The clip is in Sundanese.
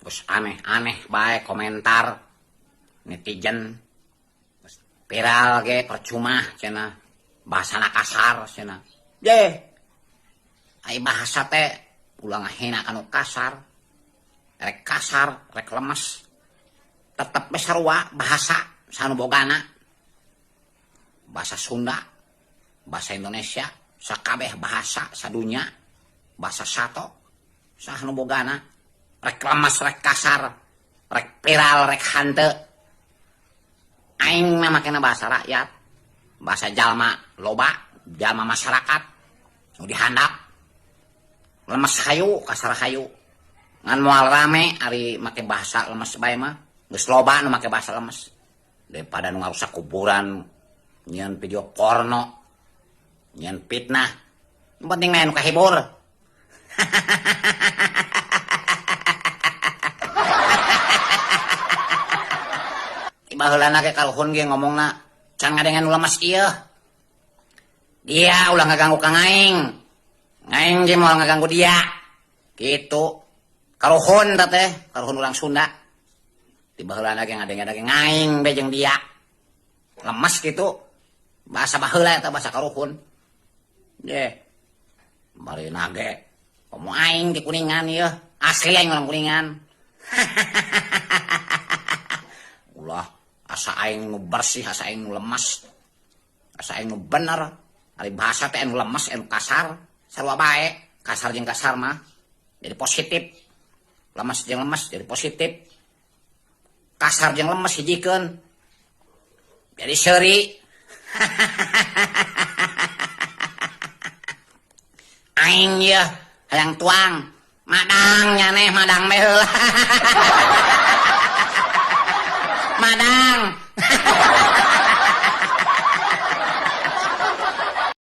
Geus aneh-aneh bae komentar netizen. Geus viral ge percuma cenah. Bahasana kasar cenah. Ye. Ai bahasa teh ulah ngahina kanu kasar. Rek kasar, rek lemes. Tetep we sarua bahasa sanu bogana. Bahasa Sunda, bahasa Indonesia, sakabeh bahasa sadunya, bahasa sato, sah nu bogana. Rek lemes, rek kasar, rek viral, rek hanteu. Aing mah makena bahasa rakyat, bahasa jalma loba, jalma masyarakat nu dihandap. Lemes hayu, kasar hayu. Ngan moal rame ari make bahasa lemes bae mah. Geus loba nu make bahasa lemes. Daripada nu ngarusak kuburan, nyieun video porno, nyieun fitnah. Nu penting mah nu kahibur. Baheulana ge karuhun ge ngomongna can ngadengen nu lemes ieu. Dia ulah ngaganggu ka aing. Aing ge moal ngaganggu dia. Gitu. Karuhun teh teh, karuhun urang Sunda. Di baheulana ge ngadenge-denge aing be jeung dia. Lemes gitu. Bahasa baheula eta bahasa karuhun. Ye. Marina ge komo aing di Kuningan ieu. Asli aing urang Kuningan. Ulah asa aing nu bersih, asa aing nu lemes, asa aing nu bener. Ari bahasa teh anu lemes, anu kasar, sarua bae. Kasar jeung kasar mah jadi positif. Lemes jeung lemes jadi positif. Kasar jeung lemes hijikeun jadi seuri. Aing ieu hayang tuang, madang nyaneh madang bae heula. Madang.